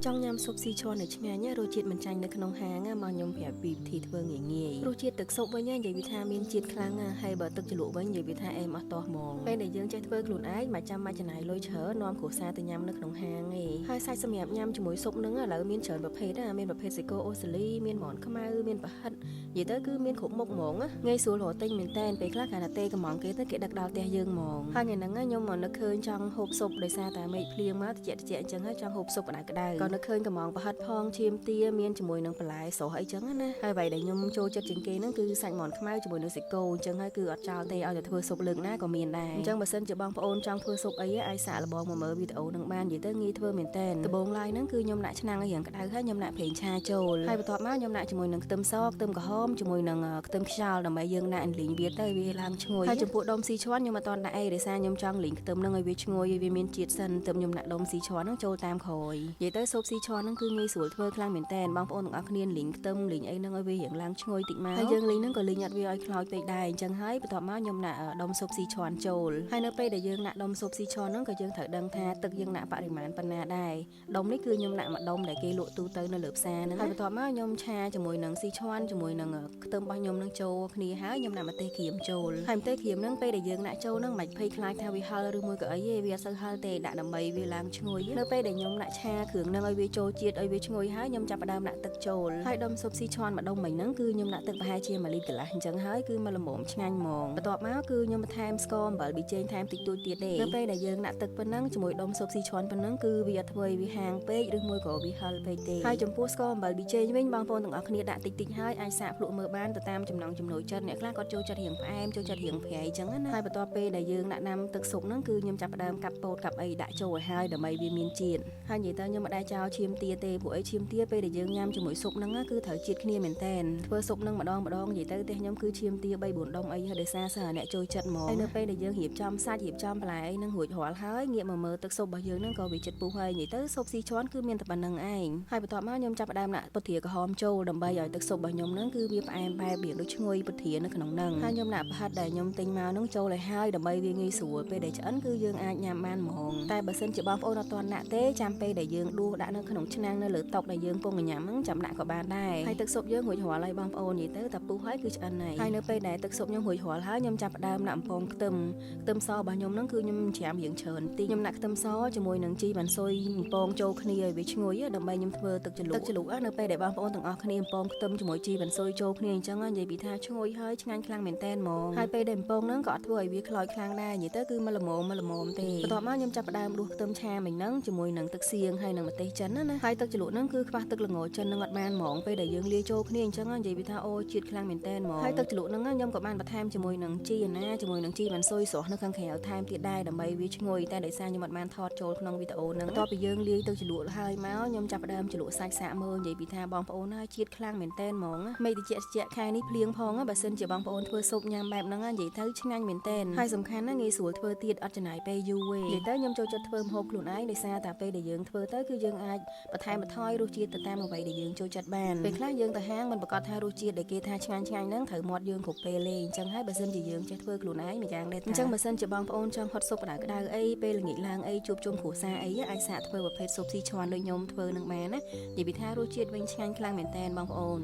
ចង់ញ៉ាំស៊ុបស៊ីឈွန်ឲ្យឆ្ងាញ់រសជាតិមិនចាញ់នៅក្នុងហាងមកខ្ញុំប្រាប់ពីវិធីធ្វើងាយងាយរសជាតិទឹកស៊ុបវិញនិយាយវាថាមានជាតិខ្លាំងណាស់ហើយបើទឹកជ្រលក់វិញនិយាយវាថាអែមអស់តោះហ្មងពេលដែលយើងចេះធ្វើខ្លួនឯងមកចាំមកចំណាយលុយច្រើននាំគ្រួសារទៅញ៉ាំនៅក្នុងហាងឯងហើយសាច់សម្រាប់ញ៉ាំជាមួយស៊ុបហ្នឹងឥឡូវមានច្រើនប្រភេទណាមានប្រភេទសាច់គោអូស្ត្រាលីមានមាន់ខ្មៅមានប្រហិតនិយាយទៅគឺមានគ្រប់មុខហ្មងងាយស្រួលរកទិញមែនតើពេលខ្លះកាលណាទេកំងគេទៅគេដឹកដល់ផ្ទះយើងហ្មងហើយថ្ងៃហ្នឹងខ្ញុំមកនឹកឃើញចង់ហូបស៊ុបដោយសារតែមេឃភ្លៀងមកតិចតិចអញ្ចឹងហើយចង់ហូបស៊ុបក្តៅក្តៅក៏នឹកឃើញកំងប្រហិតផងឈាមទាមានជាមួយនឹងបន្លែស្រស់អីចឹងណាហើយអ្វីដែលខ្ញុំចូលចិត្តជាងគេហ្នឹងគឺសាច់មាន់ខ្មៅជាមួយនឹងសាច់គោអញ្ចឹងហើយគឺអត់ចោលទេឲ្យតែធ្វើស៊ុបលើកណាក៏មានដែរអញ្ចឹងបើសិនជាបងប្អូនចង់ធ្វើស៊ុបអីអាចសាកល្បងមកមើលវីដេអូនឹងបាននិយាយទៅងាយធ្វើមែនតើដំបូងឡើយហ្នឹងគឺខ្ញុំដាក់ឆ្នាំងឲ្យរាងក្តៅហើយខ្ញុំដាក់ប្រេងឆាចូលហើយបន្ទាប់មកខ្ញុំដាក់ជាមួយនឹងខ្ទឹមសខ្ទឹមក្រហមជាមួយនឹងខ្ទឹមខ្យល់ដើម្បីយើងដាក់លីងវាទៅវាឡើងឈ្ងុយហើយចំពោះដុំស៊ីឈ្វាន់ខ្ញុំអត់ទាន់ដាក់អីដោយសារខ្ញុំចង់លីងខ្ទឹមហ្នឹងឲ្យវាឈ្ងុយឲ្យវាមានជាតិសិនទើបខ្ញុំដាក់ដុំស៊ីឈ្វាន់ហ្នឹងចូលតាមក្រោយនិយាយទៅស៊ុបស៊ីឈ្វាន់ហ្នឹងគឺងាយស្រួលធ្វើខ្លាំងមែនតើបងប្អូនទាំងអស់គ្នាលីងខ្ទឹមលីងអីហ្នឹងឲ្យវារាងឡើងឈ្ងុយតិចមកហើយយើងលីងហ្នឹងក៏លីងអត់វាឲ្យខ្លោចពេកដែរអញ្ចឹងហើយបន្ទាប់មកខ្ញុំដាក់ដុំស៊ុបស៊ីឈ្វាន់ចូលហើយនៅពេលដែលយើងដាក់ដុំស៊ុបស៊ីឈ្វាន់ហ្នឹងក៏យើងត្រូវដឹងថាទឹកយើងដាក់បរិមាណប៉ុណ្ណាដែរដុំនេះគឺខ្ញុំដាក់មួយដុំដែលគេលក់ទូទៅនៅលើផ្សារហ្នឹងហើយបន្ទាប់មកខ្ញុំឆាជាមួយនឹងស៊ីឈ្វាន់ជាមួយនឹងខ្ទឹមរបស់ខ្ញុំនឹងចូលគ្នាហើយខ្ញុំដាក់ម្ទេសក្រៀមចូលហើយម្ទេសក្រៀមហ្នឹងពេលដែលយើងដាក់ចូលហ្នឹងមិនភ័យខ្លាចថាវាហឹរឬមួយក៏អីទេវាអត់សូវហឹរទេដាក់ដើម្បីវាឡើងឈ្ងុយនៅពេលដែលខ្ញុំដាក់ឆាគ្រឿងហ្នឹងឲ្យវាចូលជាតិឲ្យវាឈ្ងុយហើយខ្ញុំចាប់ផ្ដើមដាក់ទឹកចូលហើយដុំស៊ុបស៊ីឈ្វាន់មួយដុំមិញហ្នឹងគឺខ្ញុំដាក់ទឹកប្រហែលជា1លីត្រកន្លះអញ្ចឹងហើយគឺមកល្មមឆ្ងាញ់ហ្មងបន្ទាប់មកគឺខ្ញុំបន្ថែមស្ករអំបិលប៊ីចេងថែមតិចតួចទៀតទេនៅពេលដែលយើងដាក់ទឹកប៉ុណ្ណឹងជាមួយដុំស៊ុបស៊ីឈ្វាន់ប៉ុណ្ណឹងគឺវាអត់ធ្វើឲ្យវាហាងពេកឬមួយក៏វាហឹរពេកទេហើយចំពោះស្ករអំបិលប៊ីចេងវិញបងប្អូនទាំងអស់គ្នាដាក់តិចតិចហើយអាចសាកភ្លក់មើលបានទៅតាមចំណង់ចំណូលចិត្តអ្នកខ្លះគាត់ចូលចិត្តរៀងផ្អែមចូលចិត្តរៀងប្រៃអញ្ចឹងណាហើយបន្ទាប់ពេលដែលយើងដាក់ដាំទឹកស៊ុបហ្នឹងគឺខ្ញុំចាប់ផ្ដើមកាប់ពោតកាប់អីដាក់ចូលឲ្យហើយដើម្បីវាមានជាតិហើយនិយាយទៅខ្ញុំមិនដែលចោលឈាមទាទេព្រោះអីឈាមទាពេលដែលយើងញ៉ាំជាមួយស៊ុបហ្នឹងគឺត្រូវជាតិគ្នាមែនតែនធ្វើស៊ុបហ្នឹងម្ដងម្ដងនិយាយទៅផ្ទះខ្ញុំគឺឈាមទា3 4ដុំអីហើយដោយសារសារអ្នកចូលចិត្តហ្មងហើយនៅពេលដែលយើងរៀបចំសាច់រៀបចំបន្លែអីហ្នឹងរួចរាល់ហើយងាកមកមើលទឹកស៊ុបរបស់យើងហ្នឹងក៏វាចិត្តពុះហើយនិយាយទៅស៊ុបស៊ីឈွန်គឺមានតែប៉ុណ្្នឹងឯងហើយបន្ទាប់មកខ្ញុំចាប់ផ្ដើមដាក់ពុទ្រាក្រហមចូលដើម្បីឲ្យទឹកស៊ុបរបស់ខ្ញុំហ្នឹងគឺវាផ្អែមបែបរៀងដូចឈ្ងុយពុទ្រានៅក្នុងហ្នឹងហើយខ្ញុំដាក់ប្រហិតដែលខ្ញុំទិញមកហ្នឹងចូលឲ្យហើយដើម្បីវាងាយស្រួលពេលដែលឆ្អិនគឺយើងអាចញ៉ាំបានហ្មងតែបើសិនជាបងប្អូនអត់ទាន់ដាក់ទេចាំពេលដែលយើងដួសដាក់នៅក្នុងឆ្នាំងនៅលើតុដែលយើងពងញ៉ាំហ្នឹងចាំដាក់ក៏បានដែរហើយទឹកស៊ុបយើងរួចរាល់ហើយបងប្អូននិយាយទៅតែពុះហើយគឺឆ្អិនហើយហើយនៅពេលដែលទឹកស៊ុបខ្ញុំរួចរាល់ហើយខ្ញុំចាប់ផ្ដើមដាក់អំពងខ្ទឹមខ្ទឹមសរបស់ខ្ញុំហ្នឹងគឺខ្ញុំច្រាមរៀងច្រើនតិចខ្ញុំដាក់ខ្ទឹមសជាមួយនឹងជីវ៉ាន់ស៊ុយអំពងចូលគ្នាឲ្យវាឈ្ងុយដើម្បីខ្ញុំធ្វើទឹកជ្រលក់ទឹកជ្រលក់នៅពេលដែលបងប្អូនទាំងអស់គ្នាអំពងខ្ទឹមជាមួយជីវ៉ាន់ស៊ុយចូលគ្នាអញ្ចឹងនិយាយពីថាឈ្ងុយហើយឆ្ងាញ់ខ្លាំងមែនតើហ្មងហើយពេលដែលអំពងហ្នឹងក៏អត់ធ្វើឲ្យវាខ្លោចខ្លាំងដែរនិយាយទៅគឺមកល្មមមកល្មមទេបន្ទាប់មកខ្ញុំចាប់ផ្ដើមដួសខ្ទឹមឆាមិញហ្នឹងជាមួយនឹងទឹកសៀងហើយនឹងម្ទេសចិនណាហើយទឹកជ្រលក់ហ្នឹងគឺខ្វះទឹកល្ងចិនហ្នឹងអត់បានហ្មងពេលដែលយើងលាយចូលគ្នាអញ្ចឹងនិយាយពីថាអូជាតិខ្លាំងមែនតើហ្មងហើយទឹកជ្រលក់ហ្នឹងខ្ញុំក៏បានបន្ថែមជាមួយនឹងជីណាជាមួយនឹងជីវ៉ាន់ស៊ុយស្រស់នៅខាងក្រៅថែមទៀតដែរដើម្បីវាឈ្ងុយតែដោយសារខ្ញុំអត់បានថតចូលក្នុងវីដេអូហ្នឹងបន្ទាប់ពីយើងលាយទឹកជ្រលក់ហើយមកខ្ញុំចាប់ផ្ដើមជ្រលក់សាច់សាកមើលនិយាយពីថាបងប្អូនហើយជាតិខ្លាំងមែនតើហ្មងមេតិចតិចខែនេះភ្លៀងផងបើសិនជាបងប្អូនធ្វើស៊ុបញ៉ាំបែបហ្នឹងនិយាយទៅឆ្ងាញ់មែនតើហើយសំខាន់ណាងាយស្រួលធ្វើទៀតអត់ចំណាយពេលយូរទេនិយាយទៅខ្ញុំចូលចិត្តធ្វើម្ហូបខ្លួនឯងដោយសារតែពេលដែលយើងធ្វើទៅគឺយើងអាចបន្ថែមបន្ថយរសជាតិទៅតាមអ្វីដែលយើងចូលចិត្តបានពេលខ្លះយើងទៅហាងមិនប្រាកដថារសជាតិដែលគេថាឆ្ងាញ់ឆ្ងាញ់ហ្នឹងត្រូវមាត់យើងគ្រប់ពេលទេអញ្ចឹងហើយបើសិនជាយើងចេះធ្វើខ្លួនឯងម្យ៉ាងដែរអញ្ចឹងបើសិនជាបងប្អូនចង់ហត់ស៊ុបក្តៅក្តៅអីពេលល្ងាចឡើងអីជួបជុំគ្រួសារអីអាចសាកធ្វើប្រភេទស៊ុបស៊ីឈ្វាន់ដូចខ្ញុំធ្វើនឹងបានណានិយាយពីថារសជាតិវិញឆ្ងាញ់ខ្លាំងមែនតើបងប្អូន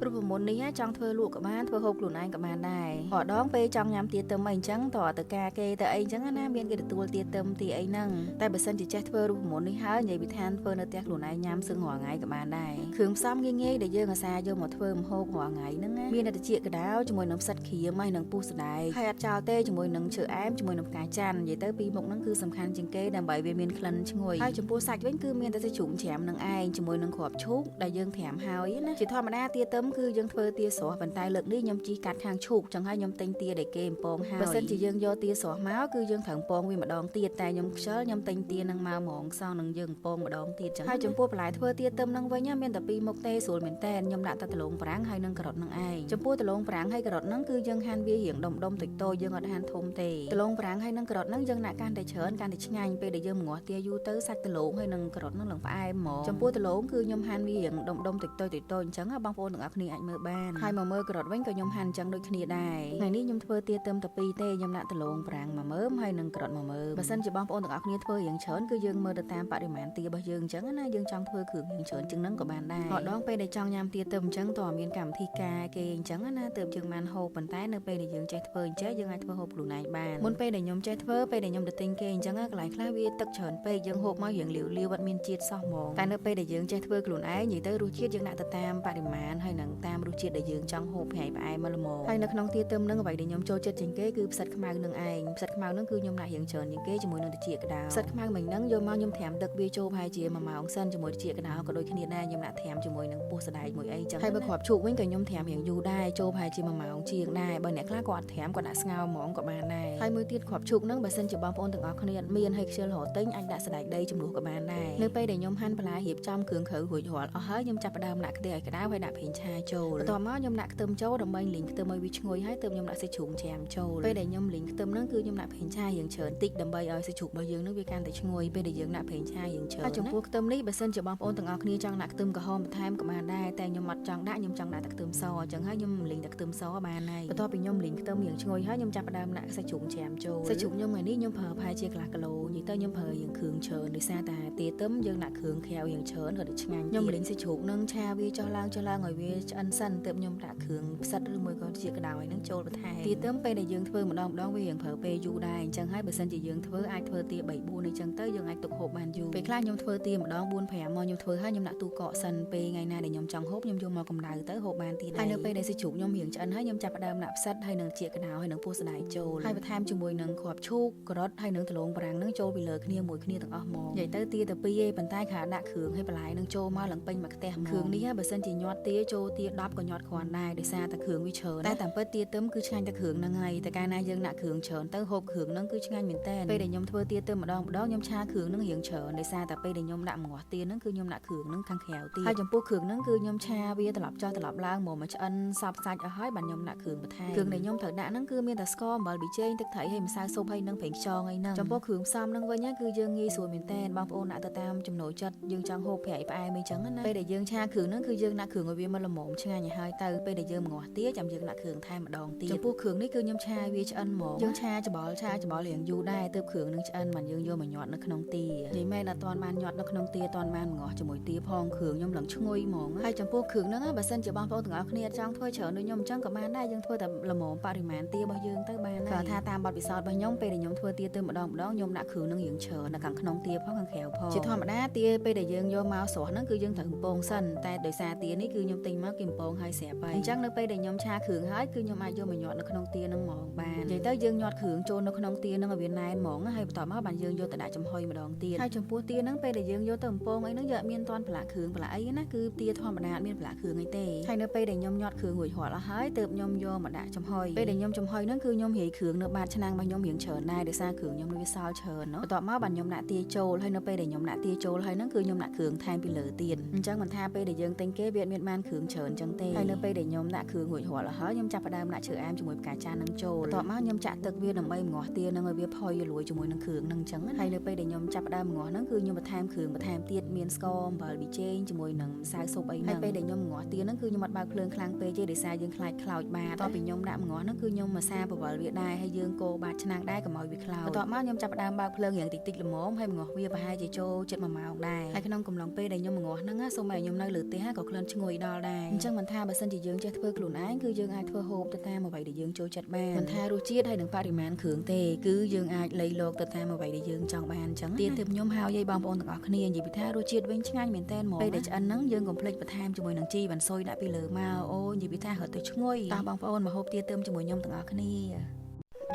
រូបមន្តនេះចង់ធ្វើលក់ក៏បានធ្វើហូបខ្លួនឯងក៏បានដែររាល់ដងពេលចង់ញ៉ាំទាទឹមអីអញ្ចឹងតើទៅការគេទៅអីអញ្ចឹងណាមានគេទទួលទាទឹមទាអីហ្នឹងតែបើសិនជាចេះធ្វើរូបមន្តនេះហើយនិយាយពីឋានធ្វើនៅផ្ទះខ្លួនឯងញ៉ាំសឹងរាល់ថ្ងៃក៏បានដែរគ្រឿងផ្សំងាយងាយដែលយើងអាសាយកមកធ្វើម្ហូបរាល់ថ្ងៃហ្នឹងណាមានតែត្រចៀកកដៅជាមួយនឹងផ្សិតក្រៀមហើយនឹងពុះសណ្ដែកហើយអត់ចោលទេជាមួយនឹងឈើអែមជាមួយនឹងផ្កាច័ន្ទនិយាយទៅពីរមុខហ្នឹងគឺសំខាន់ជាងគេដើម្បីវាមានក្លិនឈ្ងុយហើយចំពោះសាច់វិញគឺមានតែសាច់ជ្រូកច្រាមនឹងឯងជាមួយនឹងគ្រាប់ឈូកដែលយើងត្រាំហើយណាជាធម្មតាទាទឹមគឺយើងធ្វើទាស្រស់ប៉ុន្តែលើកនេះខ្ញុំជីកាត់ខាងឈូកចឹងហើយខ្ញុំទិញទាដែលគេអំពងហើយបើសិនជាយើងយកទាស្រស់មកគឺយើងត្រូវអំពងវាម្ដងទៀតតែខ្ញុំខ្ជិលខ្ញុំទិញទានឹងមកហ្មងសងនឹងយើងអំពងម្ដងទៀតចឹងហើយចំពោះបន្លែធ្វើទាទឹមនឹងវិញមានតែពីរមុខទេស្រួលមែនតើខ្ញុំដាក់តែដលងប្រាំងហើយនឹងការ៉ុតនឹងឯងចំពោះដលងប្រាំងហើយការ៉ុតនឹងគឺយើងហាន់វារៀងដុំដុំតិចតូចយើងអត់ហាន់ធំទេដលងប្រាំងហើយនឹងការ៉ុតនឹងយើងដាក់កាន់តែច្រើនកាន់តែឆ្ងាញ់ពេលដែលយើងមងាស់ទាយូរទៅសាច់ដលងហើយនឹងការ៉ុតនឹងឡើងផ្អែមហ្មងចំពោះដលងគឺខ្ញុំហាន់វារៀងដុំដុំតិចតូចតិចតូចអញ្ចឹងបងប្អូនទាំង ទាំងអស់គ្នាអាចមើលបានហើយមកមើលការ៉ុតវិញក៏ខ្ញុំហាន់អញ្ចឹងដូចគ្នាដែរថ្ងៃនេះខ្ញុំធ្វើទាទឹមតែពីរទេខ្ញុំដាក់ដលងប្រាំងមួយមើមហើយនិងការ៉ុតមួយមើមបើសិនជាបងប្អូនទាំងអស់គ្នាធ្វើរៀងច្រើនគឺយើងមើលទៅតាមបរិមាណទារបស់យើងអញ្ចឹងណាយើងចង់ធ្វើគ្រឿងរៀងច្រើនជាងហ្នឹងក៏បានដែរម្ដងពេលដែលចង់ញ៉ាំទាទឹមអញ្ចឹងតើមានកម្មវិធីការគេអញ្ចឹងណាទើបយើងបានហូបប៉ុន្តែនៅពេលដែលយើងចេះធ្វើអញ្ចឹងយើងអាចធ្វើហូបខ្លួនឯងបានមុនពេលដែលខ្ញុំចេះធ្វើពេលដែលខ្ញុំទៅទិញគេអញ្ចឹងកន្លែងខ្លះវាទឹកច្រើនពេកយើងហូបមករៀងលាវលាវអត់មានជាតិសោះហ្មងតែនៅពេលដែលយើងចេះធ្វើខ្លួនឯងនិយាយទៅរសជាតិយើងដាក់ទៅតាមបរិមាណហើយនឹងតាមរសជាតិដែលយើងចង់ហូបប្រៃផ្អែមមកល្មមហើយនៅក្នុងទាទឹមនឹងអ្វីដែលខ្ញុំចូលចិត្តជាងគេគឺផ្សិតខ្មៅនឹងឯងផ្សិតខ្មៅនឹងគឺខ្ញុំដាក់រៀងច្រើនជាងគេជាមួយនឹងត្រចៀកក្តៅផ្សិតខ្មៅមិញហ្នឹងយកមកខ្ញុំត្រាំទឹកវាចូលប្រហែលជា1ម៉ោងសិនជាមួយត្រចៀកក្តៅក៏ដូចគ្នាដែរខ្ញុំដាក់ត្រាំជាមួយនឹងពោះសណ្តែកមួយអីចឹងហើយបើគ្រាប់ឈូកវិញក៏ខ្ញុំត្រាំរៀងយូរដែរចូលប្រហែលជា1ម៉ោងជាងដែរបើអ្នកខ្លះក៏អត់ត្រាំក៏ដាក់ស្ងោរហ្មងក៏បានដែរហើយមួយទៀតគ្រាប់ឈូកហ្នឹងបើសិនជាបងប្អូនទាំងអស់គ្នាអត់មានហើយខ្ជិលរកទិញអាចដាក់សណ្តែកដីជំនួសក៏បានដែរនៅពេលដែលខ្ញុំហាន់បន្លែរៀបចំគ្រឿងក្រៅរួចរាល់អស់ហើយខ្ញុំចាប់ផ្ដើមដាក់ខ្ទះឲ្យក្តៅហើយដាក់ប្រេងឆាចូលបន្ទាប់មកខ្ញុំដាក់ខ្ទឹមចូលដើម្បីលីងខ្ទឹមឲ្យវាឈ្ងុយហើយទើបខ្ញុំដាក់សាច់ជ្រូកច្រាមចូលពេលដែលខ្ញុំលីងខ្ទឹមហ្នឹងគឺខ្ញុំដាក់ប្រេងឆារៀងច្រើនតិចដើម្បីឲ្យសាច់ជ្រូករបស់យើងហ្នឹងវាកាន់តែឈ្ងុយពេលដែលយើងដាក់ប្រេងឆារៀងច្រើនហើយចំពោះខ្ទឹមនេះបើសិនជាបងប្អូនទាំងអស់គ្នាចង់ដាក់ខ្ទឹមក្រហមបន្ថែមក៏បានដែរតែខ្ញុំអត់ចង់ដាក់ខ្ញុំចង់ដាក់តែខ្ទឹមសអញ្ចឹងហើយខ្ញុំលីងតែខ្ទឹមសបានហើយបន្ទាប់ពីខ្ញុំលីងខ្ទឹមរៀងឈ្ងុយហើយខ្ញុំចាប់ផ្ដើមដាក់សាច់ជ្រូកច្រាមចូលសាច់ជ្រូកខ្ញុំថ្ងៃនេះខ្ញុំប្រើប្រហែលជាកន្លះគីឡូនិយាយទៅខ្ញុំប្រើរៀងគ្រឿងច្រើនដោយសារតែទាទឹមយើងដាក់គ្រឿងក្រៅរៀងច្រើនក៏ដូចឆ្ងាញ់ខ្ញុំលីងសាច់ជ្រូកនឹងឆាវាចុះឡើងចុះឡើងឲ្យវាឆ្អិនសិនទើបខ្ញុំដាក់គ្រឿងផ្សិតឬមួយក៏ជាក្តៅឲ្យនឹងចូលបន្ថែមទាទឹមពេលដែលយើងធ្វើម្ដងម្ដងវារៀងប្រើពេលយូរដែរអញ្ចឹងហើយបើសិនជាយើងធ្វើអាចធ្វើទា3 4អញ្ចឹងទៅយើងអាចទុកហូបបានយូរពេលខ្លះខ្ញុំធ្វើទាម្ដង4 5មកខ្ញុំធ្វើហើយខ្ញុំដាក់ទូកកសិនពេលថ្ងៃណាដែលខ្ញុំចង់ហូបខ្ញុំយកមកកម្ដៅទៅហូបបានទៀតហើយនៅពេលដែលសាច់ជ្រូកខ្ញុំរៀងឆ្អិនហើយខ្ញុំចាប់ផ្ដើមដាក់ផ្សិតហើយនឹងជាក្តៅហើយនឹងពោះសណ្តែកចូលហើយបន្ថែមជាមួយនឹងគ្រាប់ឈូកការ៉ុតហើយនឹងដលងប្រាំងនឹងចូលពីលើគ្នាមួយគ្នាទាំងអស់មកនិយាយទៅទាតែពីរឯងប៉ុន្តែខណៈដាក់គ្រឿងហើយបន្លែនឹងចូលមកឡើងពេញមួយខ្ទះគ្រឿងនេះបើសិនជាញាត់ទាចូលទា10ក៏ញាត់គ្រាន់ដែរដោយសារតែគ្រឿងវាច្រើនតែតាមពិតទាទឹមគឺឆ្ងាញ់តែគ្រឿងហ្នឹងហើយតែកាលណាយើងដាក់គ្រឿងច្រើនទៅហូបគ្រឿងហ្នឹងគឺឆ្ងាញ់មែនតើពេលដែលខ្ញុំធ្វើទាទឹមម្ដងម្ដងខ្ញុំឆាគ្រឿងហ្នឹងរៀងច្រើនដោយសារតែពេលដែលខ្ញុំដាក់ម្ងាស់ទាហ្នឹងគឺខ្ញុំដាក់គ្រឿងហ្នឹងខាងក្រៅទៀតហើយចំពោះគ្រឿងហ្នឹងគឺខ្ញុំឆាវាត្រឡប់ចុះត្រឡប់ឡើងមកឆ្អិនសព្វសាច់អស់ហើយបានខ្ញុំដាក់គ្រឿងបន្ថែមគ្រឿងដែលខ្ញុំត្រូវដាក់ហ្នឹងគឺមានតែស្ករអំបិលប៊ីចេងទឹកត្រីហើយម្សៅស៊ុបហើយនិងប្រេងខ្យងអីហ្នឹងចំពោះគ្រឿងផ្សំហ្នឹងវិញគឺយើងងាយស្រួលមែនតើបងប្អូនដាក់ទៅតាមចំណូលចិត្តយើងចង់ហូបប្រៃផ្អែមអីចឹងណាពេលដែលយើងឆាគ្រឿងហ្នឹងគឺយើងដាក់គ្រឿងឲ្យវាមកល្មមឆ្ងាញ់ឲ្យហើយទៅពេលដែលយើងម្ងាស់ទាចាំយើងដាក់គ្រឿងថែមម្ដងទៀតចំពោះគ្រឿងនេះគឺខ្ញុំឆាវាឆ្អិនហ្មងយើងឆាច្បល់ឆាច្បល់រៀងយូរដែរទើបគ្រឿងនឹងឆ្អិនមិនយើងយកមកញាត់នៅក្នុងទានិយាយមែនអត់ទាន់បានញាត់នៅក្នុងទាអត់ទាន់បានម្ងាស់ជាមួយទាផងគ្រឿងខ្ញុំឡើងឈ្ងុយហ្មងហើយចំពោះគ្រឿងហ្នឹងបើសិនជាបងប្អូនទាំងអស់គ្នាចង់ធ្វើច្រើនដូចខ្ញុំអញ្ចឹងក៏បានដែរយើងធ្វើតែល្មមបរិមាណទារបស់យើងទៅបានហើយគាត់ថាតាមបទពិសោធន៍របស់ខ្ញុំពេលដែលខ្ញុំធ្វើទាទៅម្ដងម្ដងខ្ញុំដាក់គ្រឿងនឹងរៀងច្រើននៅខាងក្នុងទាផងខាងក្រៅផងជាធម្មតាទាពេលដែលយើងយកមកស្រស់ហ្នឹងគឺយើងត្រូវកំពងសិនតែដោយសារទានេះគឺខ្ញុំទិញមកគេកំពងហើយស្រាប់ហើយអញ្ចឹងនៅពេលដែលខ្ញុំឆាគ្រឿងហើយគឺខ្ញុំអាចយកមកញាត់នៅក្នុងទាហ្នឹងហ្មងបាននិយាយទៅយើងញាត់គ្រឿងចូលនៅក្នុងទាហ្នឹងឲ្យវាណែនហ្មងហើយបន្ទាប់មកបានយើងយកទៅដាក់ចំហុយម្ដងទៀតហើយចំពោះទាហ្នឹងពេលដែលយើងយកទៅកំពងអីហ្នឹងយើងអត់មានទាន់ប្រឡាក់គ្រឿងប្រឡាក់អីណាគឺទាធម្មតាអត់មានប្រឡាក់គ្រឿងអីទេហើយនៅពេលដែលខ្ញុំញាត់គ្រឿងរួចរាល់អស់ហើយទើបខ្ញុំយកមកដាក់ចំហុយពេលដែលខ្ញុំចំហុយហ្នឹងគឺខ្ញុំរាយគ្រឿងនៅបាតឆ្នាំងរបស់ខ្ញុំរៀងច្រើនដែរដោយសារគ្រឿងខ្ញុំវាសល់ច្រើនណោះបន្ទាប់មកបានខ្ញុំដាក់ទាចូលហើយនៅពេលដែលខ្ញុំដាក់ទាចូលហើយហ្នឹងគឺខ្ញុំដាក់គ្រឿងថែមពីលើទៀតអញ្ចឹងមិនថាពេលដែលយើងទិញគេវាអត់មានបានគ្រឿងច្រើនអញ្ចឹងទេហើយនៅពេលដែលខ្ញុំដាក់គ្រឿងរួចរាល់អស់ហើយខ្ញុំចាប់ផ្ដើមដាក់ឈើអែមជាមួយផ្កាចាននឹងចូលបន្ទាប់មកខ្ញុំចាក់ទឹកវាដើម្បីម្ងាស់ទានឹងឲ្យវាផុយលួយជាមួយនឹងគ្រឿងនឹងអញ្ចឹងហើយនៅពេលដែលខ្ញុំចាប់ផ្ដើមម្ងាស់ហ្នឹងគឺខ្ញុំបន្ថែមគ្រឿងបន្ថែមទៀតមានស្ករអំបិលប៊ីចេងជាមួយនឹងម្សៅស៊ុបអីហ្នឹងហើយពេលដែលខ្ញុំម្ងាស់ទាហ្នឹងគឺខ្ញុំអត់បើកភ្លើងខ្លាំងពេកទេដោយសារយើងខ្លាចខ្លោចបាតបន្ទាប់ពីខ្ញុំដាក់ម្ងាស់ហ្នឹងគឺខ្ញុំម្សាបវលវាដែរហើយយើងកូរបាតឆ្នាំងដែរកុំឲ្យវាខ្លោចបន្ទាប់មកខ្ញុំចាប់ផ្ដើមបើកភ្លើងរៀងតិចតិចល្មមហើយម្ងាស់វាប្រហែលជាចូលជិត1ម៉ោងដែរហើយក្នុងកំឡុងពេលដែលខ្ញុំម្ងាស់ហ្នឹងសូមឲ្យខ្ញុំនៅលើផ្ទះក៏ក្លិនឈ្ងុយដល់ដែរអញ្ចឹងមិនថាបើសិនជាយើងចេះធ្វើខ្លួនឯងគឺយើងអាចធ្វើហូបទៅតាមអ្វីដែលយើងចូលចិត្តបានមិនថារសជាតិហើយនឹងបរិមាណគ្រឿងទេគឺយើងអាចលៃលកទៅតាមអ្វីដែលយើងចង់បានអញ្ចឹងទៀតទើបខ្ញុំហើយយាយបងប្អូនទាំងអស់គ្នានិយាយពីថារសជាតិវិញឆ្ងាញ់មែនតើហ្មងពេលដែលឆ្អិនហ្នឹងយើងកុំភ្លេចបន្ថែមជាមួយនឹងជីវ៉ាន់ស៊ុយដាក់ពីលើមកអូនិយាយពីថារត់ទៅឈ្ងុយតោះបងប្អូនមកហូបទាទឹមជាមួយខ្ញុំទាំងអស់គ្នា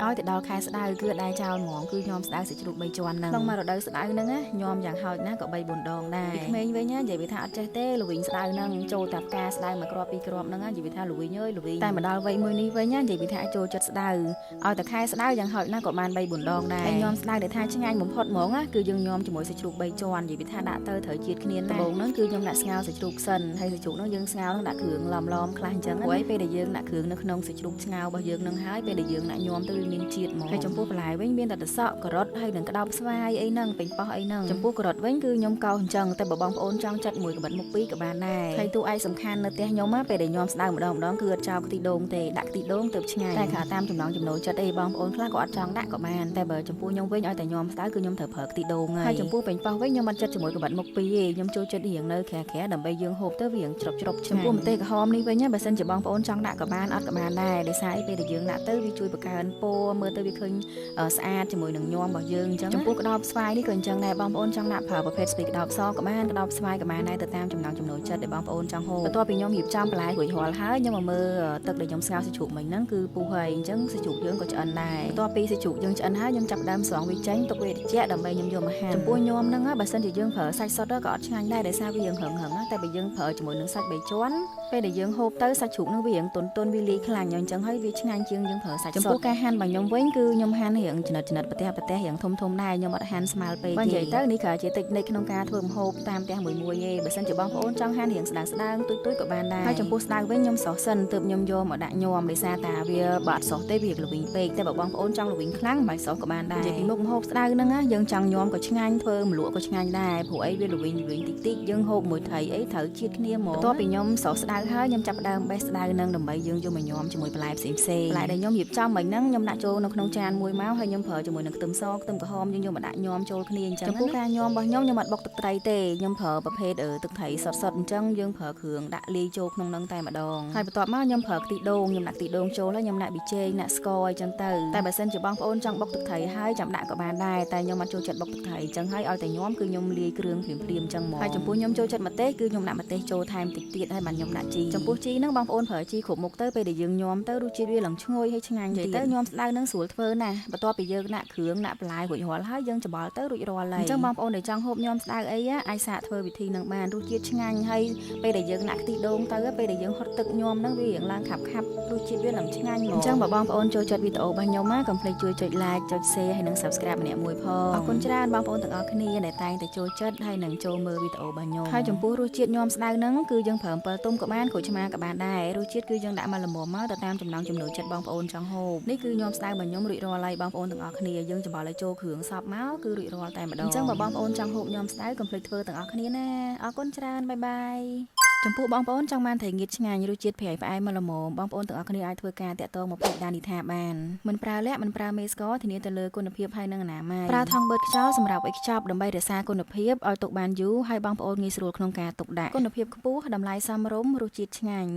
ឲ្យទៅដល់ខែស្ដៅគឺដែរចោលហ្មងគឺញោមស្ដៅសាច់ជ្រូក3ជាន់ហ្នឹងក្នុងមួយរដូវស្ដៅហ្នឹងណាញោមយ៉ាងហោចណាស់ក៏3 4ដងដែរពីក្មេងវិញណានិយាយវាថាអត់ចេះទេល្វីងស្ដៅហ្នឹងចូលតែផ្កាស្ដៅមួយគ្រាប់ពីរគ្រាប់ហ្នឹងណានិយាយវាថាល្វីងអើយល្វីងតែមកដល់វ័យមួយនេះវិញណានិយាយវាថាចូលចិត្តស្ដៅឲ្យតែខែស្ដៅយ៉ាងហោចណាស់ក៏បាន3 4ដងដែរហើយញោមស្ដៅដែលថាឆ្ងាញ់បំផុតហ្មងណាគឺយើងញោមជាមួយសាច់ជ្រូក3ជាន់និយាយវាថាដាក់ទៅត្រូវជាតិគ្នាដំបូងហ្នឹងគឺខ្ញុំដាក់ស្ងោរសាច់ជ្រូកសិនហើយសាច់ជ្រូកហ្នឹងយើងស្ងោរហ្នឹងដាក់គ្រឿងឡំៗខ្លះអញ្ចឹងព្រោះពេលដែលយើងដាក់គ្រឿងនៅក្នុងសាច់ជ្រូកស្ងោររបស់យើងហ្នឹងហើយពេលដែលយើងដាក់ញោមទៅ មានជាតិហ្មងហើយចំពោះបន្លែវិញមានតែត្រសក់ការ៉ុតហើយនិងក្តោបស្វាយអីហ្នឹងប៉េងប៉ោះអីហ្នឹងចំពោះការ៉ុតវិញគឺខ្ញុំកោសអញ្ចឹងតែបើបងប្អូនចង់ចាត់មួយក្បិតមុខពីរក៏បានដែរហើយតួឯកសំខាន់នៅផ្ទះខ្ញុំពេលដែលញ៉ាំស្ដៅម្ដងម្ដងគឺអត់ចោលខ្ទិះដូងទេដាក់ខ្ទិះដូងទៅឆ្ងាញ់តែខាតាមចំណងចំណូលចិត្តអីបងប្អូនខ្លះក៏អត់ចង់ដាក់ក៏បានតែបើចំពោះខ្ញុំវិញឲ្យតែញ៉ាំស្ដៅគឺខ្ញុំត្រូវប្រើខ្ទិះដូងហើយចំពោះប៉េងប៉ោះវិញខ្ញុំអត់ចិត្តជាមួយក្បិតមុខពីរទេខ្ញុំចូលចិត្តរៀងនៅក្រាស់ៗដើម្បីយើងហូបទៅវារៀងជ្រុបជ្រុបចំពោះម្ទេសក្រហមនេះវិញបើសិនជាបងប្អូនចង់ដាក់ក៏បានអត់ក៏បានដែរដោយសារអីពេលដែលយើងដាក់ទៅវាជួយបង្កើនពណ៌មើលទៅវាឃើញស្អាតជាមួយនឹងញ៉ាំរបស់យើងអញ្ចឹងចំពោះក្តោបស្វាយនេះក៏អញ្ចឹងដែរបងប្អូនចង់ដាក់ប្រើប្រភេទស្ពៃក្តោបសក៏បានក្តោបស្វាយក៏បានដែរទៅតាមចំណង់ចំណូលចិត្តដែលបងប្អូនចង់ហូបបន្ទាប់ពីខ្ញុំរៀបចំបន្លែរួចរាល់ហើយខ្ញុំមកមើលទឹកដែលខ្ញុំស្ងោរសាច់ជ្រូកមិញហ្នឹងគឺពុះហើយអញ្ចឹងសាច់ជ្រូកយើងក៏ឆ្អិនដែរបន្ទាប់ពីសាច់ជ្រូកយើងឆ្អិនហើយខ្ញុំចាប់ដើមស្រង់វាចេញទុកវាត្រជាក់ដើម្បីខ្ញុំយកមកហាន់ចំពោះញ៉ាំហ្នឹងបើសិនជាយើងប្រើសាច់សុទ្ធក៏អត់ឆ្ងាញ់ដែរដោយសារវារៀងរឹងៗតែបើយើងប្រើជាមួយនឹងសាច់បីជាន់ពេលដែលយើងហូបទៅសាច់ជ្រូកហ្នឹងវារៀងទន់ៗវាលាយខ្លាំងអញ្ចឹងហើយវាឆ្ងាញ់ជាងយើងប្រើសាច់សុទ្ធចំពោះការហាន់របស់ខ្ញុំវិញគឺខ្ញុំហាន់រៀងចំណិតចំណិតប្រទេសប្រទេសរៀងធំធំដែរខ្ញុំអត់ហាន់ស្មើពេកទេបើនិយាយទៅនេះគឺជាតិចនិចក្នុងការធ្វើម្ហូបតាមផ្ទះមួយមួយទេបើសិនជាបងប្អូនចង់ហាន់រៀងស្ដើងស្ដើងទុយទុយក៏បានដែរហើយចំពោះស្ដៅវិញខ្ញុំស្រស់សិនទើបខ្ញុំយកមកដាក់ញ៉ាំដោយសារតាវាបើអត់ស្រស់ទេវាល្វីងពេកតែបើបងប្អូនចង់ល្វីងខ្លាំងមិនបាច់ស្រស់ក៏បានដែរនិយាយពីមុខម្ហូបស្ដៅហ្នឹងយើងចង់ញ៉ាំក៏ឆ្ងាញ់ធ្វើម្លក់ក៏ឆ្ងាញ់ដែរព្រោះអីវាល្វីងល្វីងតិចតិចយើងហូបមួយត្រីអីត្រូវជាតិគ្នាហ្មងបន្ទាប់ពីខ្ញុំស្រស់ស្ដៅហើយខ្ញុំចាប់ផ្ដើមបេះស្ដៅហ្នឹងដើម្បីយើងយកមកញ៉ាំជាមួយបន្លែផ្សេងផ្សេងបន្លែដែលខ្ញុំរៀបចំមិញហ្នឹងខ្ញុំដាក់ចូលនៅក្នុងចានមួយមកហើយខ្ញុំប្រើជាមួយនឹងខ្ទឹមសខ្ទឹមក្រហមយើងយកមកដាក់ញ៉ាំចូលគ្នាអញ្ចឹងចំពោះការញ៉ាំរបស់ខ្ញុំខ្ញុំអត់បុកទឹកត្រីទេខ្ញុំប្រើប្រភេទទឹកត្រីសុទ្ធៗអញ្ចឹងយើងប្រើគ្រឿងដាក់លាយចូលក្នុងហ្នឹងតែម្ដងហើយបន្ទាប់មកខ្ញុំប្រើខ្ទិះដូងខ្ញុំដាក់ខ្ទិះដូងចូលហើយខ្ញុំដាក់ប៊ីចេងដាក់ស្ករអញ្ចឹងទៅតែបើសិនជាបងប្អូនចង់បុកទឹកត្រីហើយចាំដាក់ក៏បានដែរតែខ្ញុំអត់ចូលចិត្តបុកទឹកត្រីអញ្ចឹងហើយឲ្យតែញ៉ាំគឺខ្ញុំលាយគ្រឿងភ្លាមភ្លាមអញ្ចឹងហ្មងហើយចំពោះខ្ញុំចូលចិត្តម្ទេសគឺខ្ញុំដាក់ម្ទេសចូលថែមតិចទៀតហើយបានខ្ញុំដាក់ជីចំពោះជីហ្នឹងបងប្អូនប្រើជីគ្រប់មុខទៅពេលដែលយើងញ៉ាំទៅរសជាតិវាឡើងឈ្ងុយហើយឆ្ងាញ់ទៀតទៅញ៉ាំស្ដៅហ្នឹងស្រួលធ្វើណាស់បន្ទាប់ពីយើងដាក់គ្រឿងដាក់បន្លែរួចរាល់ហើយយើងច្បល់ទៅរួចរាល់ហើយអញ្ចឹងបងប្អូនដែលចង់ហូបញ៉ាំស្ដៅអីអាចសាកធ្វើវិធីហ្នឹងបានរសជាតិឆ្ងាញ់ហើយពេលដែលយើងដាក់ខ្ទិះដូងទៅពេលដែលយើងហុតទឹកញ៉ាំហ្នឹងវារៀងឡើងខាប់ខាប់រសជាតិវាឡើងឆ្ងាញ់ហ្មងអញ្ចឹងបើបងប្អូនចូលចិត្តវីដេអូរបស់ខ្ញុំកុំភ្លេចជួយចុច like ចុច share ហើយនិង subscribe ម្នាក់មួយផងអរគុណច្រើនបងប្អូនទាំងអស់គ្នាដែលតែងតែចូលចិត្តហើយនិងចូលមើលវីដេអូរបស់ខ្ញុំហើយចំពោះរសជាតិញ៉ាំស្ដៅហ្នឹងគឺយើងប្រើអំពិលទុំក៏បានក្រូចឆ្មាក៏បានដែររសជាតិគឺយើងដាក់មកល្មមមកទៅតាមចំណង់ចំណូលចិត្តបងប្អូនចង់ហូបនេះគឺញ៉ាំស្ដៅរបស់ខ្ញុំរួចរាល់ហើយបងប្អូនទាំងអស់គ្នាយើងច្បល់ឲ្យចូលគ្រឿងសព្វមកគឺរួចរាល់តែម្ដងអញ្ចឹងបើបងប្អូនចង់ហូបញ៉ាំស្ដៅកុំភ្លេចធ្វើទាំងអស់គ្នាណាអរគុណច្រើនបាយបាយចំពោះបងប្អូនចង់បានត្រីងៀតឆ្ងាញ់រសជាតិប្រៃផ្អែមមកល្មមបងប្អូនទាំងអស់គ្នាអាចធ្វើការតាក់ទងមកពេជ្រដានីថាបានមិនប្រើលក្ខមិនប្រើមេស្ករធានាទៅលើគុណភាពហើយនិងអនាម័យប្រើថង់បឺតខ្យល់សម្រាប់ឲ្យខ្ចប់ដើម្បីរក្សាគុណភាពឲ្យទុកបានយូរហើយបងប្អូនងាយស្រួលក្នុងការទុកដាក់គុណភាពខ្ពស់តម្លៃសមរម្យរសជាតិឆ្ងាញ់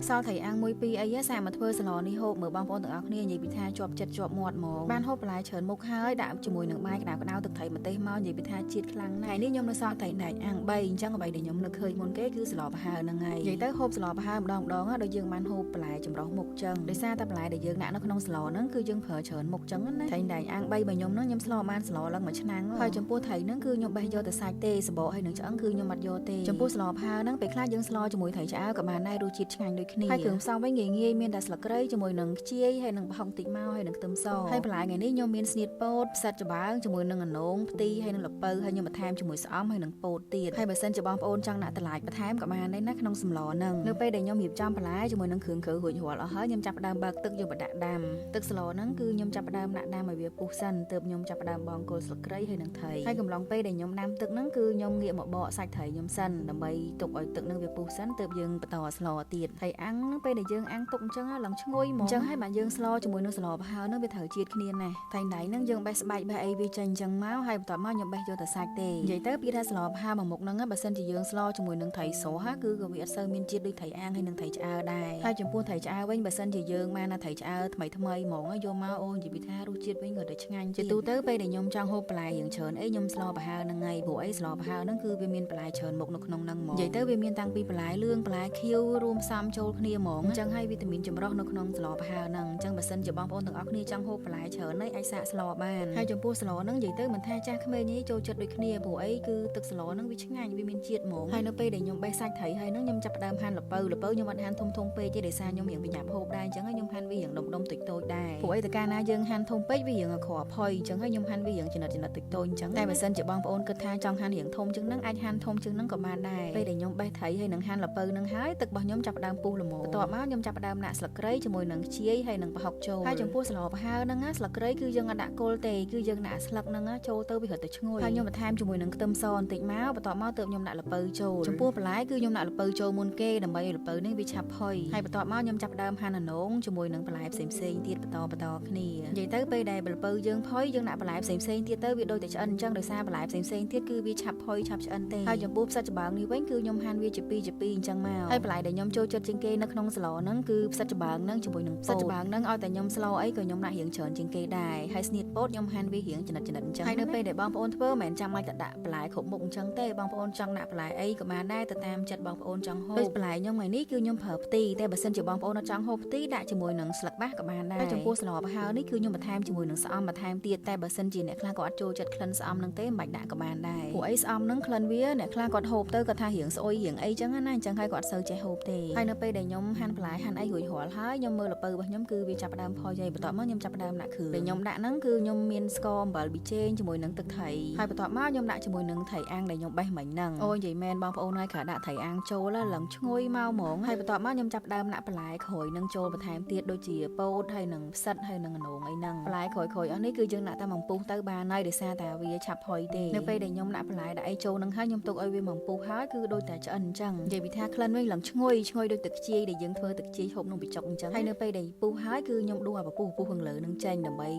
សល់ត្រីអាំងមួយពីរអីសាកមកធ្វើស្លនេះហូបមើលបងប្អូនទាំងអស់គ្នានិយាយពីថាជាប់ចិត្តជាប់មាត់ហ្មងបានហូបបន្លែច្រើនមុខហើយដាក់ជាមួយនឹងបាយក្តៅក្តៅទឹកត្រីម្ទេសមកនិយាយពីថាជាតិខ្លាំងណាស់ថ្ងៃនេះខ្ញុំនៅសល់ត្រីដែកអាំង3អញ្ចឹងអ្វីដែលខ្ញុំនឹកឃើញមុនគេគឺស្លប្រហើរហ្នឹងហើយនិយាយទៅហូបស្លប្រហើរម្ដងម្ដងដូចយើងបានហូបបន្លែចម្រុះមុខចឹងដោយសារតែបន្លែដែលយើងដាក់នៅក្នុងស្លហ្នឹងគឺយើងប្រើច្រើនមុខចឹងណាត្រីដែកអាំង3របស់ខ្ញុំហ្នឹងខ្ញុំស្លបានស្លឡើងមួយឆ្នាំងហើយចំពោះត្រីហ្នឹងគឺខ្ញុំបេះយកទៅសាច់ទេសបកហើយនឹងឆ្អឹងគឺខ្ញុំអត់យកទេចំពោះស្លប្រហើរហ្នឹងពេលខ្លះយើងស្លជាមួយត្រីឆ្អើរក៏បានដែររសជាតិឆ្ងាញ់ដូចគ្នាហើយគ្រឿងផ្សំវិញងាយងាយមានតែស្លឹកគ្រៃជាមួយនឹងខ្ជាយហើយនឹងប្រហុកតិចមកហើយនឹងខ្ទឹមសហើយបន្លែថ្ងៃនេះខ្ញុំមានស្នៀតពោតផ្សិតច្បើងជាមួយនឹងអនោងផ្ទីហើយនឹងល្ពៅហើយខ្ញុំបន្ថែមជាមួយស្អំហើយនឹងពោតទៀតហើយបើសិនជាបងប្អូនចង់ដាក់តឡាចបន្ថែមក៏បានដែរណាក្នុងសម្លហ្នឹងនៅពេលដែលខ្ញុំរៀបចំបន្លែជាមួយនឹងគ្រឿងក្រៅរួចរាល់អស់ហើយខ្ញុំចាប់ផ្ដើមបើកទឹកយកមកដាក់ដាំទឹកស្លហ្នឹងគឺខ្ញុំចាប់ផ្ដើមដាក់ដាំឲ្យវាពុះសិនទើបខ្ញុំចាប់ផ្ដើមបងគល់ស្លឹកគ្រៃហើយនឹងត្រីហើយកំឡុងពេលដែលខ្ញុំដាំទឹកហ្នឹងគឺខ្ញុំងាកមកបកសាច់ត្រីខ្ញុំសិនដើម្បីទុកឲ្យទឹកហ្នឹងវាពុះសិនទើបយើងបន្តស្លទៀតត្រីអាំងហ្នឹងពេលដែលយើងអាំងទុកអញ្ចឹងឡើងឈ្ងុយហ្មងអញ្ចឹងហើយបាទយើងស្លជាមួយនឹងស្លប្រហើរហ្នឹងវាត្រូវជាតិគ្នាណាស់ត្រីណៃហ្នឹងយើងបេះស្បែកបេះអីវាចេញអញ្ចឹងមកហើយបន្ទាប់មកខ្ញុំបេះយកតែសាច់ទេនិយាយទៅពីថាស្លប្រហើរមួយមុខហ្នឹងបើសិនជាយើងស្លជាមួយនឹងត្រីស្រស់គឺក៏វាអត់សូវមានជាតិដូចត្រីអាំងហើយនឹងត្រីឆ្អើរដែរហើយចំពោះត្រីឆ្អើរវិញបើសិនជាយើងបានណាត្រីឆ្អើរថ្មីថ្មីហ្មងយកមកអូនិយាយពីថារសជាតិវិញក៏ទៅឆ្ងាញ់ជាទូទៅពេលដែលខ្ញុំចង់ហូបបន្លែយ៉ាងច្រើនអីខ្ញុំស្លប្រហើរហ្នឹងហើយព្រោះអីស្លប្រហើរហ្នឹងគឺវាមានបន្លែច្រើនមុខនៅក្នុងហ្នឹងហ្មងនិយាយទៅវាមានតាំងពីបន្លែលឿងបន្លែខៀវរួមផ្សំចូលគ្នាហ្មងអញ្ចឹងហើយវីតាមីនចម្រុះនៅក្នុងស្លប្រហើរហ្នឹងអញ្ចឹងបើសិនជាបងប្អូនទាំងអស់គ្នាចង់ហូបបន្លែច្រើនហើយអាចសាកស្លបានហើយចំពោះស្លហ្នឹងនិយាយទៅមិនថាចាស់ក្មេងទេចូលចិត្តដូចគ្នាព្រោះអីគឺទឹកស្លហ្នឹងវាឆ្ងាញ់វាមានជាតិហ្មងហើយនៅពេលដែលខ្ញុំបេះសាច់ត្រីហើយ ហើយហ្នឹងខ្ញុំចាប់ផ្ដើមហាន់ល្ពៅល្ពៅខ្ញុំអត់ហាន់ធំធំពេកទេដោយសារខ្ញុំរៀងប្រញាប់ហូបដែរអញ្ចឹងខ្ញុំហាន់វារៀងដុំដុំតិចតូចដែរព្រោះអីតើកាលណាយើងហាន់ធំពេកវារៀងអក្រក់ផុយអញ្ចឹងហើយខ្ញុំហាន់វារៀងចំណិតចំណិតតិចតូចអញ្ចឹងតែបើសិនជាបងប្អូនគិតថាចង់ហាន់រៀងធំជាងហ្នឹងអាចហាន់ធំជាងហ្នឹងក៏បានដែរពេលដែលខ្ញុំបេះត្រីហើយនឹងហាន់ល្ពៅហ្នឹងហើយទឹករបស់ខ្ញុំចាប់ផ្ដើមពុះល្មមបន្ទាប់មកខ្ញុំចាប់ផ្ដើមដាក់ស្លឹកគ្រៃជាមួយនឹងខ្ជាយហើយនឹងប្រហុកចូលហើយចំពោះស្លប្រហើរហ្នឹងណាស្លឹកគ្រៃគឺយើងអត់ដាក់គល់ទេគឺយើងដាក់ស្លឹកហ្នឹងចូលទៅវារត់ទៅឈ្ងុយហើយខ្ញុំបន្ថែមជាមួយនឹងខ្ទឹមសបន្តិចមកបន្ទាប់មកទើបខ្ញុំដាក់ល្ពៅចូលចំពោះបន្លែគឺខ្ញុំដាក់ល្ពៅចូលមុនគេដើម្បីឲ្យល្ពៅនេះវាឆាប់ផុយហើយបន្ទាប់មកខ្ញុំចាប់ផ្ដើមហាន់អនងជាមួយនឹងបន្លែផ្សេងផ្សេងទៀតបន្តបន្តគ្នានិយាយទៅពេលដែលល្ពៅយើងផុយយើងដាក់បន្លែផ្សេងផ្សេងទៀតទៅវាដូចតែឆ្អិនអញ្ចឹងដោយសារបន្លែផ្សេងផ្សេងទៀតគឺវាឆាប់ផុយឆាប់ឆ្អិនទេហើយចំពោះផ្សិតច្បើងនេះវិញគឺខ្ញុំហាន់វាជាពីរជាពីរអញ្ចឹងមកហើយបន្លែដែលខ្ញុំចូលចិត្តជាងគេនៅក្នុងស្លហ្នឹងគឺផ្សិតច្បើងហ្នឹងជាមួយនឹងផ្សិតច្បើងហ្នឹងឲ្យតែខ្ញុំស្លអីក៏ខ្ញុំដាក់រៀងច្រើនជាងគេដែរហើយស្នៀតពោតខ្ញុំហាន់វារៀងចំណិតចំណិតអញ្ចឹងហើយនៅពេលដែលបងប្អូនធ្វើមិនមែនចាំបាច់តែដាក់បន្លែគ្រប់មុខអញ្ចឹងទេបងប្អូនចង់ដាក់បន្លែអីក៏បានដែរទៅតាមចិត្តបងប្អូនចង់ហូបដូចបន្លែខ្ញុំថ្ងៃនេះគឺខ្ញុំប្រើផ្ទីតែបើសិនជាបងប្អូនអត់ចង់ហូបផ្ទីដាក់ជាមួយនឹងស្លឹកបាសក៏បានដែរហើយចំពោះស្លប្រហើរនេះគឺខ្ញុំបន្ថែមជាមួយនឹងស្អំបន្ថែមទៀតតែបើសិនជាអ្នកខ្លះក៏អត់ចូលចិត្តក្លិនស្អំនឹងទេមិនបាច់ដាក់ក៏បានដែរព្រោះអីស្អំនឹងក្លិនវាអ្នកខ្លះគាត់ហូបទៅគាត់ថារៀងស្អុយរៀងអីចឹងណាអញ្ចឹងហើយគាត់អត់សូវចេះហូបទេហើយនៅពេលដែលខ្ញុំហាន់បន្លែហាន់អីរួចរាល់ហើយខ្ញុំមើលល្ពៅរបស់ខ្ញុំគឺវាចាប់ផ្ដើមផុយហើយបន្ទាប់មកខ្ញុំចាប់ផ្ដើមដាក់គ្រឿងដែលខ្ញុំដាក់ហ្នឹងគឺខ្ញុំមានស្ករអំបិលប៊ីចេងជាមួយនឹងទឹកត្រីហើយបន្ទាប់មកខ្ញុំដាក់ជាមួយនឹងត្រីអាំងដែលខ្ញុំបេះមិញហ្នឹងអូនិយាយមែនបងប្អូនហើយគ្រាន់ដាក់ត្រីអាំងចូលឡើងឈ្ងុយមកហ្មងហើយបន្ទាប់មកខ្ញុំចាប់ផ្ដើមដាក់បន្លែក្រូយនឹងចូលបន្ថែមទៀតដូចជាពោតហើយនឹងផ្សិតហើយនឹងអនងអីហ្នឹងបន្លែក្រូយៗអស់នេះគឺយើងដាក់តែមួយពុះទៅបានហើយដោយសារតែវាឆាប់ផុយទេនៅពេលដែលខ្ញុំដាក់បន្លែដាក់អីចូលនឹងហើយខ្ញុំទុកឲ្យវាមួយពុះហើយគឺដូចតែឆ្អិនអញ្ចឹងនិយាយពីថាក្លិនវិញឡើងឈ្ងុយឈ្ងុយដូចទឹកខ្ជាយដែលយើងធ្វើទឹកខ្ជាយហូបនំបញ្ចុកអញ្ចឹងហើយនៅពេលដែលពុះហើយគឺខ្ញុំដួសអាពពុះពពុះខាងលើនឹងចេញដើម្បី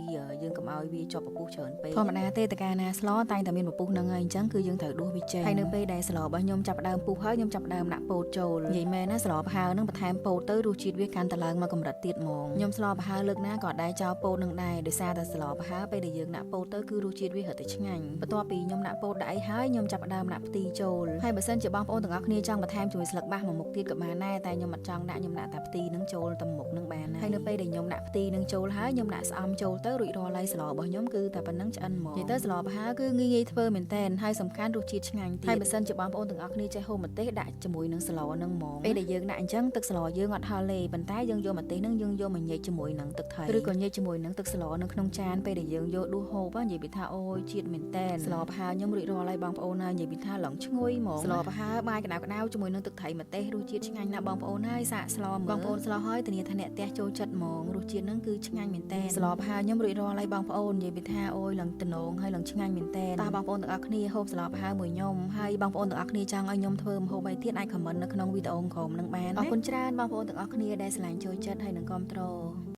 យើងកុំឲ្យវាជាប់ពពុះច្រើនពេកធម្មតាទេតកាណាស្លតែងតែមានពពុះហ្នឹងហើយអញ្ចឹងគឺយើងត្រូវដួសវាចេញហើយនៅពេលដែលស្លរបស់ខ្ញុំចាប់ផ្ដើមពុះហើយខ្ញុំចាប់ផ្ដើមដាក់ពោតចូលនិយាយមែនណាស្លប្រហើរហ្នឹងបន្ថែមពោតទៅរសជាតិវាកាន់តែឡើងមកកម្រិតទៀតហ្មងខ្ញុំស្លប្រហើរលើកណាក៏ដែរចោលពោតនឹងដែរដោយសារតែស្លប្រហើរពេលដែលយើងដាក់ពោតទៅគឺរសជាតិវារត់តែឆ្ងាញ់បន្ទាប់ពីខ្ញុំដាក់ពោតដាក់អីហើយខ្ញុំចាប់ផ្ដើមដាក់ផ្ទីចូលហើយបើសិនជាបងប្អូនទាំងអស់គ្នាចង់បន្ថែមជាមួយស្លឹកបាសមួយមុខទៀតក៏បានដែរតែខ្ញុំអត់ចង់ដាក់ខ្ញុំដាក់តែផ្ទីនឹងចូលតែមុខនឹងបានហើយនៅពេលដែលខ្ញុំដាក់ផ្ទីនឹងចូលហើយខ្ញុំដាក់ស្អំចូលទៅរួចរាល់ហើយស្លរបស់ខ្ញុំគឺតែប៉ុណ្្នឹងឆ្អិនហ្មងនិយាយទៅស្លប្រហើរគឺងាយៗធ្វើមែនតែនហើយសំខាន់រសជាតិឆ្ងាញ់ទៀតហើយបើសិនជាបងប្អូនទាំងអស់គ្នាចេះហូបម្ទេសដាក់ជាមួយនឹងស្លនឹងហ្មងពេលដែលយើងដាក់អញ្ចឹងទឹកស្លយើងអត់ហល់ទេប៉ុន្តែយើងយកម្ទេសនឹងយើងយកមកញែកជាមួយនឹងទឹកត្រីឬក៏ញែកជាមួយនឹងទឹកស្លនៅក្នុងចានពេលដែលយើងយកដួសហូបនិយាយពីថាអូយជាតិមែនតែនស្លប្រហើរខ្ញុំរួចរាល់ហើយបងប្អូនហើយនិយាយពីថាឡងឈ្ងុយហ្មងស្លប្រហើរបាយក្តៅក្តៅជាមួយនឹងទឹកត្រីម្ទេសរសជាតិឆ្ងាញ់ណាស់បងប្អូនហើយសាកស្លមើលបងប្អូនស្លហើយធានាថាអ្នកផ្ទះចូលចិត្តហ្មងរសជាតិហ្នឹងគឺឆ្ងាញ់មែនតែនស្លប្រហើរខ្ញុំរួចរាល់ហើយបងប្អូននិយាយពីថាអូយឡើងតំណងហើយឡើងឆ្ងាញ់មែនតែនតើបងប្អូនទាំងអស់គ្នាហូបស្លប្រហើរមួយខ្ញុំហើយបងប្អូនទាំងអស់គ្នាចង់ឲ្យខ្ញុំធ្វើម្ហូបអីទៀតអាច comment នៅក្នុងវីដេអូក្រោមនឹងបានអរគុណច្រើនបងប្អូនទាំងអស់គ្នាដែលស្រឡាញ់ចូលចិត្តហើយនឹងគាំទ្រ។